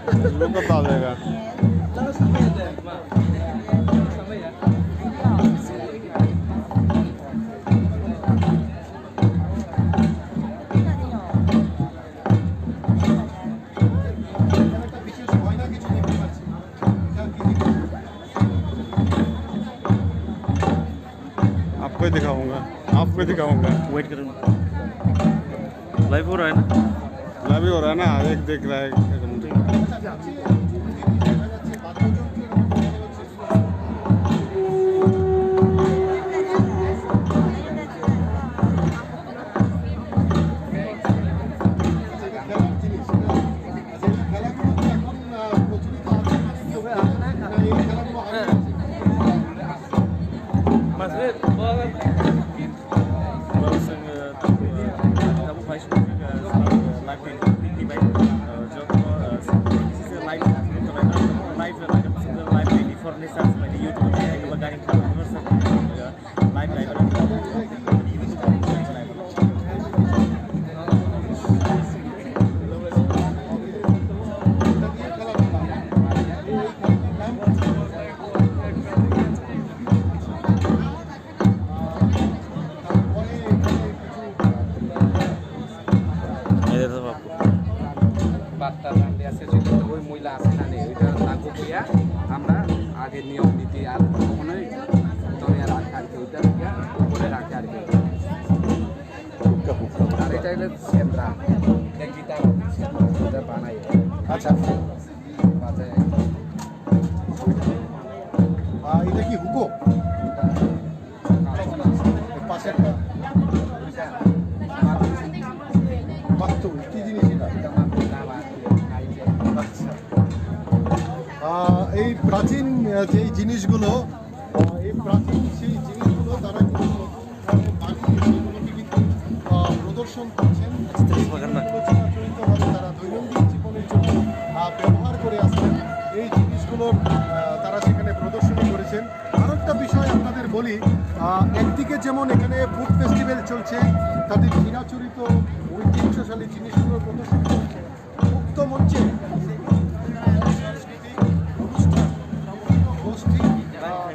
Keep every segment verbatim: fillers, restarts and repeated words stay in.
रुको तो आ जाएगा। आपको ही दिखाऊंगा, आपको ही दिखाऊंगा। वेट करो ना। लाइव हो रहा है ना? लाइव ही हो रहा है ना, एक देख रहा है, एक minute. Mas, eh, Tabuk, eh, tabuk bai song, eh, live twenty twenty bai, eh, joto, eh, live, live, live twenty-four ni start bai YouTube ni, eh, gari kha, eh, live, live. এটা তো বাপু। বার্তা জানতে আছে যদি তো ওই ময়লা আছে না নেই, ওইটা না কুপিয়া আমরা আগে নিয়ম নীতি আর কখনোই ধরে রাখে আর কি, ওইটা উপরে রাখে আর কি। হুক্কা, হুক্কা, হুক্কা। আর এটা হলো সেন্দ্রা, এটা গীতা সেন্দ্রা, এটা বানাই। আচ্ছা। বাজায়। আহ, এটা কি হুকো? পাশেরটা? বাস্তু, কি জিনিস এটা? আচ্ছা। আহ, এই প্রাচীন, আহ, যেই জিনিসগুলো, আহ, এই প্রাচীন সেই জিনিসগুলো তারা কিন্তু, আহ, বানিয়ে সেগুলোকে কিন্তু, আহ, প্রদর্শন করছেন। এই জিনিসগুলো চিরাচরিতভাবে তারা দৈনন্দিন জীবনের জন্য, আহ, ব্যবহার করে আসছেন। এই জিনিসগুলোর, আহ, তারা সেখানে প্রদর্শনী করেছেন। আরো একটা বিষয় আপনাদের বলি, আহ, একদিকে যেমন এখানে ফুড ফেস্টিভ্যাল চলছে, তাদের চিরাচরিত ঐতিহ্যশালী জিনিসগুলো প্রদর্শন করছে, উক্ত মঞ্চে সাংস্কৃতিক অনুষ্ঠান, গোষ্ঠী, আহ,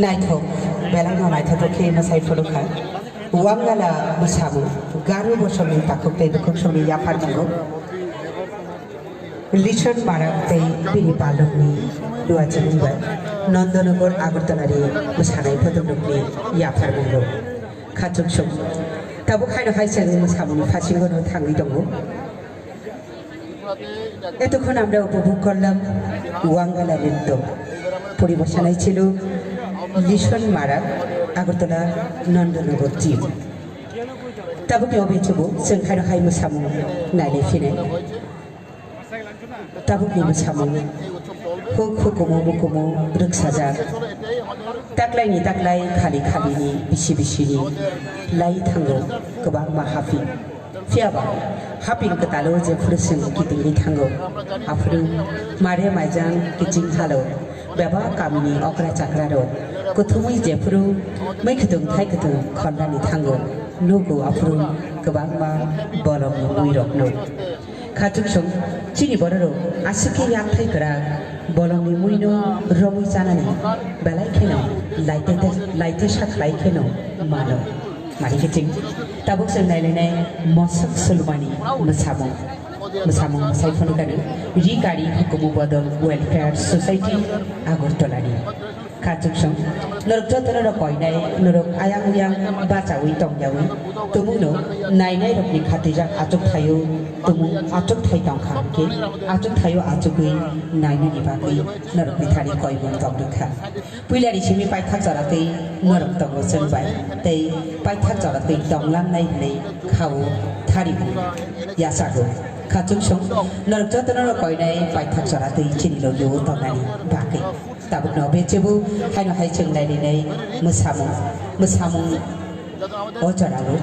Naithok, belai no naithotok khe mwsai phuru kha. Wangala mwsamung, Garo bosongni takhuk tei bukhuk songni yapharmungo. Lison Marak tei bini palokni duachimung bai Nandanagar Agartala ni mwsanai photongrokni yapharmungo. Khachuksong. Tabuk haino hai chwng mwsamungni phasingo no thangwi tongo. এতক্ষণ আমরা উপভোগ করলাম ওয়াঙ্গালা নৃত্য। পরিবেশনায় ছিল লিসন মারা, আগরতলা Nandangar team. Tabukni obe chubu chwng haino hai mwsamung nailai phinai. Tabukni mwsamung huk hukumu mukumu rwksajak. Taklaini taklai khali khalini bisi bisini lai thango kwbangma haping. Phiyaba haping kwtalo jephuru chwng kitingwi thango, aphuru mare maijang kiching halo bebak kamini okra chakrarok kuthumwi jephuru mwi kwthwng thai kwthwng khornani thango, nugo aphuru kwbangma bolongni muirokno. Khachuksong chini bororok aswk khe yakthai kwrak, bolongni muino romwi chanani belai kheno laitete-, laitesa khlai kheno mano. Mari kiching. Tabuk chwng nailainai Mosak Sulmani mwsamung. Mwsamung mwsai phunukani Rikari Hukumu Bodol Welfare Society Agartala ni. Khachuksong. Norok jotono rok koinai, norok ayang uyang bachawi tongyawi. Tumungno nainai rokni khatijak achuk thaio, tumung achuk thai tongkha hwnkhe achuk thaio achugwi nainani bagwi norokni thani koimung tongwikha. Puilani simi paithak jora twi norok tongo chwng bai, tei paithak jora twi tonglangnai hwnwi khao tharibu yachago. Khachuksong norok jotono rok koinai paithak jora twi chini logio tongnani bagwi. Tabukno bechebo haino hai chwng nailainai mwsamung, mwsamung o jorao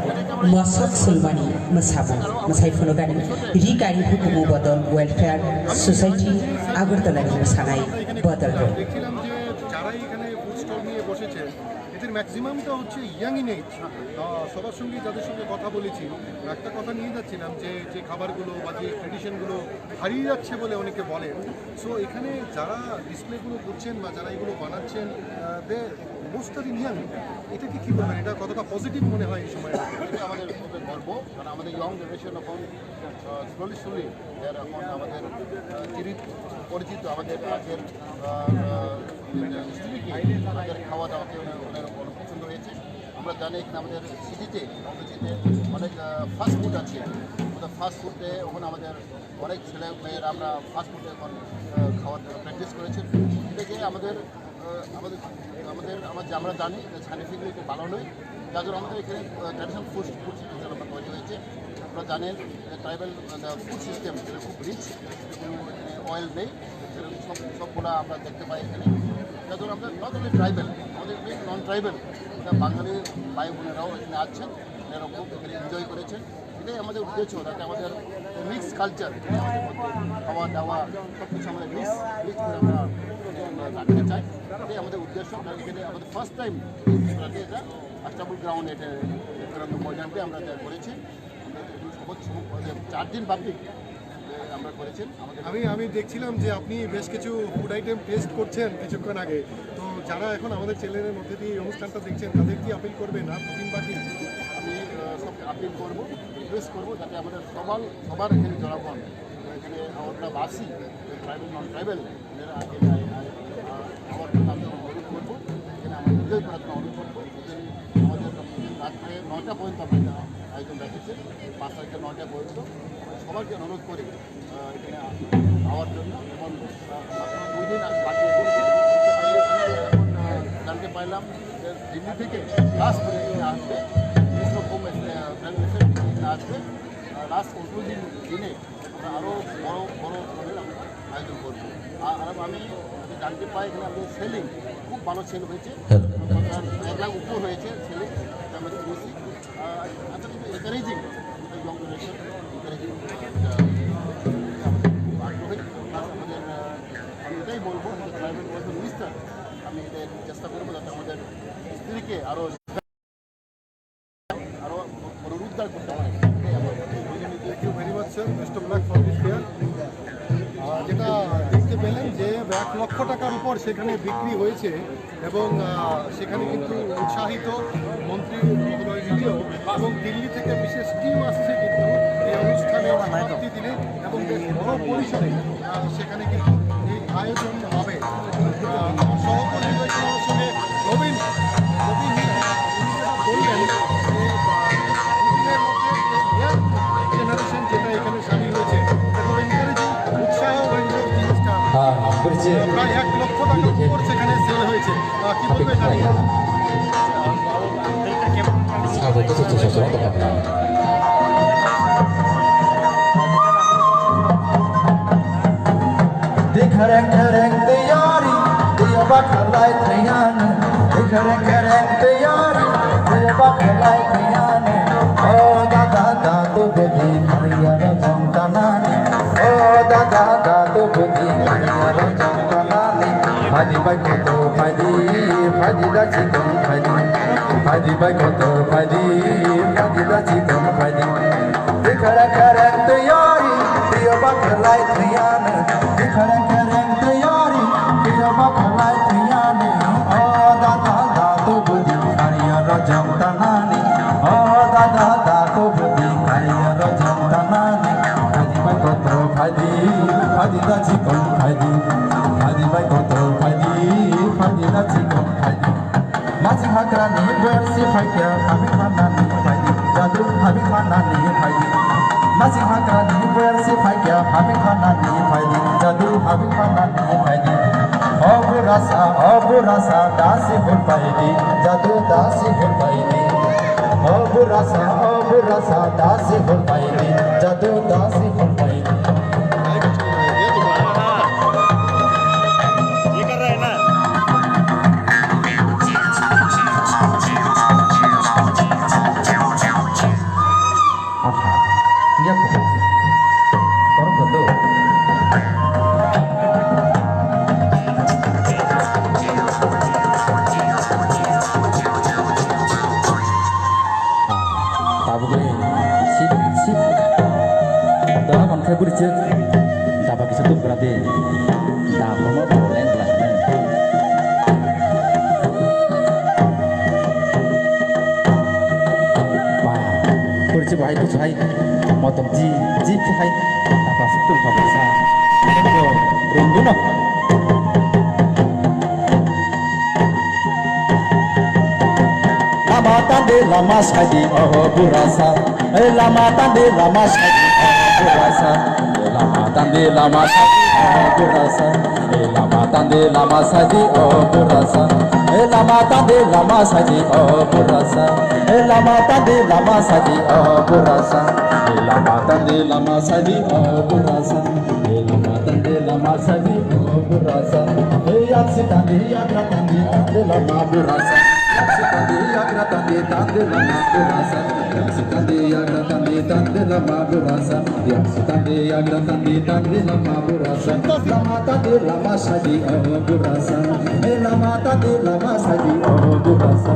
Mosak Sulmani mwsamung, mwsai phunukani Rikari Hukumu Bodol Welfare Society Agartala ni mwsanai bodol rok. দেখছিলাম যে যারাই এখানে food stall নিয়ে বসেছে, এদের ম্যাক্সিমামটা হচ্ছে young in age. সবার সঙ্গে, যাদের সঙ্গে কথা বলেছি, একটা কথা নিয়ে যাচ্ছিলাম যে, যে খাবারগুলো বা যে ট্র্যাডিশনগুলো হারিয়ে যাচ্ছে বলে অনেকে বলেন। সো এখানে যারা ডিসপ্লেগুলো করছেন বা যারা এগুলো বানাচ্ছেন, দে মোস্ট আর ইন ইয়াং। এটাকে কী বলবেন? এটা কতটা পজিটিভ মনে হয় এই সময়? এটা আমাদের খুবই গর্ব, কারণ আমাদের ইয়াং জেনারেশন এখন স্লোলি স্লোলি এর এখন আমাদের আহ, চিরিত পরিচিত আমাদের আজের হিস্ট্রিকে আমাদের খাওয়া দাওয়াকে অনেক অনেক পছন্দ হয়েছে। আমরা জানি এখানে আমাদের সিটিতে, আমাদের সিটিতে অনেক ফাস্ট ফুড আছে। আমাদের ফাস্ট ফুডে ওখানে আমাদের অনেক ছেলে মেয়েরা আমরা ফাস্ট ফুডে এখন আহ, খাওয়া দাওয়া প্র্যাকটিস করেছে। এটাকে আমাদের আহ, আমাদের আমাদের আমার যে আমরা জানি যে সায়েন্টিফিকলি খুব ভালো নয়, যার জন্য আমাদের এখানে ট্র্যাডিশনাল ফুড ফুড সিস্টেম আমরা তৈরি হয়েছে। আপনারা জানেন যে ট্রাইবাল ফুড সিস্টেম যেটা খুব রিচ, কোনো অয়েল নেই, যেরকম সব সবগুলা আমরা দেখতে পাই এখানে। যার জন্য আমরা নট অনলি ট্রাইবাল, আমাদের মেন নন ট্রাইবাল, এটা বাঙালি ভাই বোনেরাও এখানে আছেন, এনারা খুব এখানে এনজয় করেছেন। এটাই আমাদের উদ্দেশ্য, যাতে আমাদের মিক্স কালচার, খাওয়া দাওয়া সব কিছু আমাদের মিক্স মিক্স করে আমরা রাখতে চাই। এটাই আমাদের উদ্দেশ্য। কারণ এখানে আমাদের ফার্স্ট টাইম এটা আস্তাবল গ্রাউন্ড, এটা এখানে ময়দানকে আমরা এটা করেছি। আমরা এগুলো সহজ সহজ চার দিন ব্যাপী আমরা করেছেন। আমাদের আমি আমি দেখছিলাম যে আপনি বেশ কিছু ফুড আইটেম টেস্ট করছেন কিছুক্ষণ আগে। তো যারা এখন আমাদের চ্যানেলের মধ্যে দিয়ে এই অনুষ্ঠানটা দেখছেন, তাদের কি আপিল করবেন আর কদিন বাকি? আমি আহ, সবকে আপিল করব, রিকোয়েস্ট করব, যাতে আমাদের সবার সবার এখানে জড়াবন। এখানে আমরা বাসি, ট্রাইবাল নন ট্রাইবাল, এরা আগে আগে, আহ, আমার জন্য আমি অনুরোধ করবো, এখানে আমরা এনজয় করার জন্য অনুরোধ করবো। এখানে আমাদের রাত্রে নয়টা পর্যন্ত আমরা এটা আয়োজন রাখেছি, পাঁচ তারিখে নয়টা পর্যন্ত। আমরা সবাইকে অনুরোধ করি আহ, এখানে আওয়ার জন্য। এবং আহ, মাত্র দুই দিন আগে বাকি রয়েছে। এখন আহ, জানতে পারলাম যে দিল্লি থেকে লাস্ট এখানে আসবে, মিশ্র কম এখানে আসবে। লাস্ট পনেরো দিন দিনে আমরা আরও বড় বড় ধরনের আমরা আয়োজন করবো। আর আর আমি জানতে পাই এখানে আমাদের সেলিং খুব ভালো সেল হয়েছে। হ্যাঁ। এক লাখ উপর হয়েছে সেলিং, এটা আমরা শুনেছি। আহ, আচ্ছা, কিন্তু এনকারেজিং, ইয়ং জেনারেশন এনকারেজিং, আহ, আমাদের খুব আগ্রহী। প্লাস আমাদের, আহ, আমি এটাই বলবো যে ট্রাইবাল ওয়েলফেয়ার মিনিস্টার, আমি এটা একটু চেষ্টা করবো যাতে আমাদের স্ত্রীকে আরও আরও পুনরুদ্ধার করতে পারে। এটাই আমার। Thank you very much, sir. Best of luck for this fair. আহ, যেটা দেখতে পেলেন যে এক লক্ষ টাকার উপর সেখানে বিক্রি হয়েছে এবং, আহ, সেখানে কিন্তু উৎসাহিত মন্ত্রী মহোদয় নিজেও এবং দিল্লি থেকে বিশেষ টিম আসছে কিন্তু এই অনুষ্ঠানের সমাপ্তি দিনে এবং বেশ বড় পরিসরে, আহ, সেখানে কিন্তু এই আয়োজন হবে। আহ, সহ পরিবেশনার সঙ্গে নবীন, নবীন বললেন যে, আহ, দুদিনের মধ্যে যে ইয়াং জেনারেশন যেটা এখানে শামিল হয়েছে, এটা খুব এনকারেজিং, উৎসাহ হয়ে যাওয়ার জিনিসটা। হ্যাঁ, হ্যাঁ, বুঝছি। প্রায় এক লক্ষ টাকার উপর সেখানে সেল হয়েছে। আহ, কি বলবে এটা নিয়ে? স্বাগত জানাচ্ছি সশস্ত্র বাহিনী। Dikhareng khareng tiyari, tiya bakhalai thayang. Dikhareng khareng tiyari, tiya bakhalai thayang. O dada da tu budi thaya rajang tanani. O dada da tu budi thaya rajang tanani. Phaidi bai kotor phaidi, phaidi da chikon phaidi. Phaidi bai kotor phaidi, phaidi da chikon phaidi. Dikhareng khareng tiyari, tiya bakhalai thayang. Dikhareng khareng tiyari, tiya bakhalai thayang. O dada da tu budi thaya rajang tanani. O dada da tu budi thaya rajang tanani. Phaidi bai kotor phaidi, phaidi da chikon phaidi. Phaidi bai kotor phaidi, phaidi da chikon phaidi. Masing hagrani bersi phaikya, habing manani phaidi. Jadu habing manani phaidi. Masing hagrani bersi phaikya, habing manani phaidi. Jadu habing manani phaidi. O burasa, o burasa, dasi hul phaidi. Jadu dasi hul phaidi. O burasa, o burasa, dasi hul phaidi. Jadu dasi hul phaidi. Tabuk le sip sip. Dora kon khe buri chwk. Daba kisa tup gra de. Da kono ba len bla. Ba. Buri chwk bahai kuchuk hai. Motom ji ji khe hai. Daba sik tum kha basa. Rungdu no. Lama tande lama sadi o burasa. Hey, lama tande lama sadi o burasa. Hey, lama tande lama sadi o burasa. Hey, lama tande lama sadi o burasa. Hey, lama tande lama sadi o burasa. Hey, lama tande lama sadi o burasa. Hey, lama tande lama sadi o burasa. Hey, lama tande lama sadi o burasa. Hey, yaksi tande yagra tande tande lama burasa. Yaksi tande yagra tande tande lama burasa. Yaksi tande yagra tande tande lama burasa. Yaksi tande yagra tande tande lama burasa. Lama tande lama sadi o burasa. Hey, lama tande lama sadi o burasa.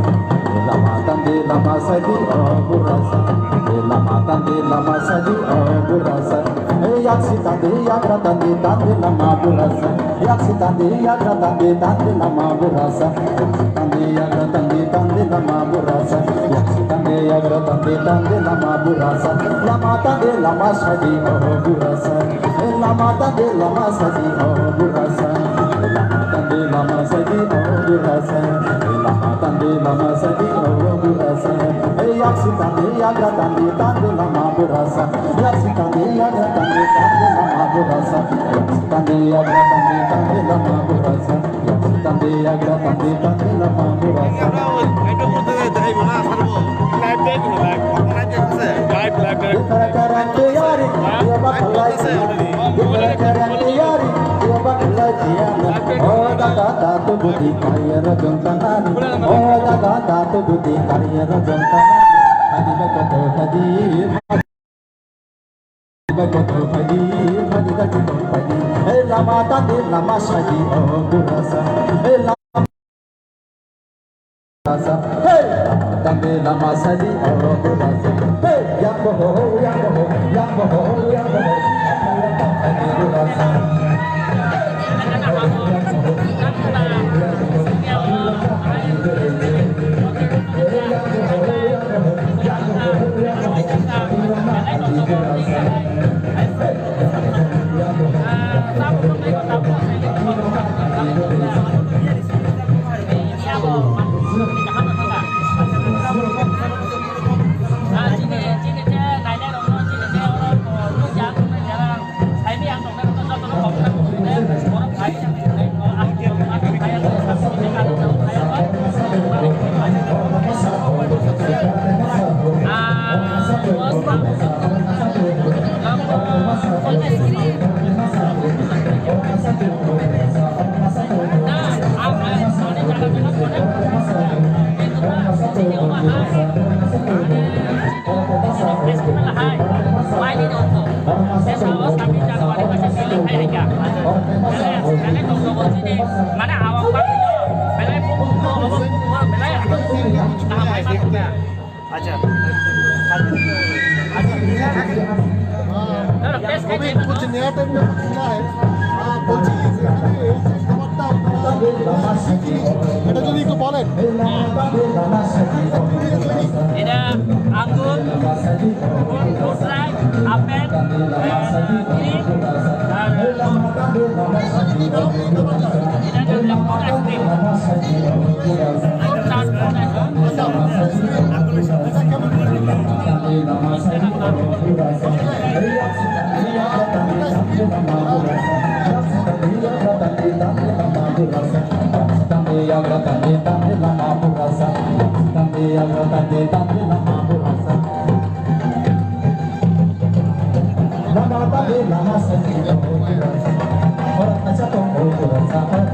Hey, lama tande lama sadi o burasa. Hey, lama tande lama sadi o burasa. Hey, yaksi tande yagra tande tande lama burasa. Yaksi tande yagra tande tande lama burasa. Yaksi tande yagra tande tande lama burasa. Yaksi tande yagra tande tande lama burasa. Lama tande lama sadi o burasa. Hey, lama tande lama sadi o burasa. Hey, lama tande lama sadi o burasa. Hey, lama tande lama sadi o burasa. Hey, yaksi tande yagra tande tande lama burasa. Yaksi tande yagra tande tande lama burasa. Yaksi tande yagra tande tande lama burasa. Yaksi tande yagra tande tande lama burasa. Live, live, live. Live, live, live. Live, live, live. Dikhareng khareng tiyari, tiya bakhalai thayang. Dikhareng khareng tiyari, tiya bakhalai thayang. O dada da tu budi thaya rajang tanani. O dada da tu budi thaya rajang tanani. Phaidi bai kotor phaidi. Phaidi bai kotor phaidi, phaidi da chikon phaidi. Hey, lama tande lama sadi o burasa. Hey, lama burasa. Hey, lama tande lama sadi o burasa. Hey, yang bo ho, yang bo ho, yang bo ho, yang bo ho. Phaidi burasa. Acha. अभी कुछ नया टाइप में कुछ मिला है। हाँ, बोलছি কি, এখানে এই যে খাবারটা আপনারা শিখিনি, এটা যদি একটু বলেন। এটা আঙ্গুর, fruit fry, আপেল, আহ, green, আর এটা হচ্ছে fruit ice cream।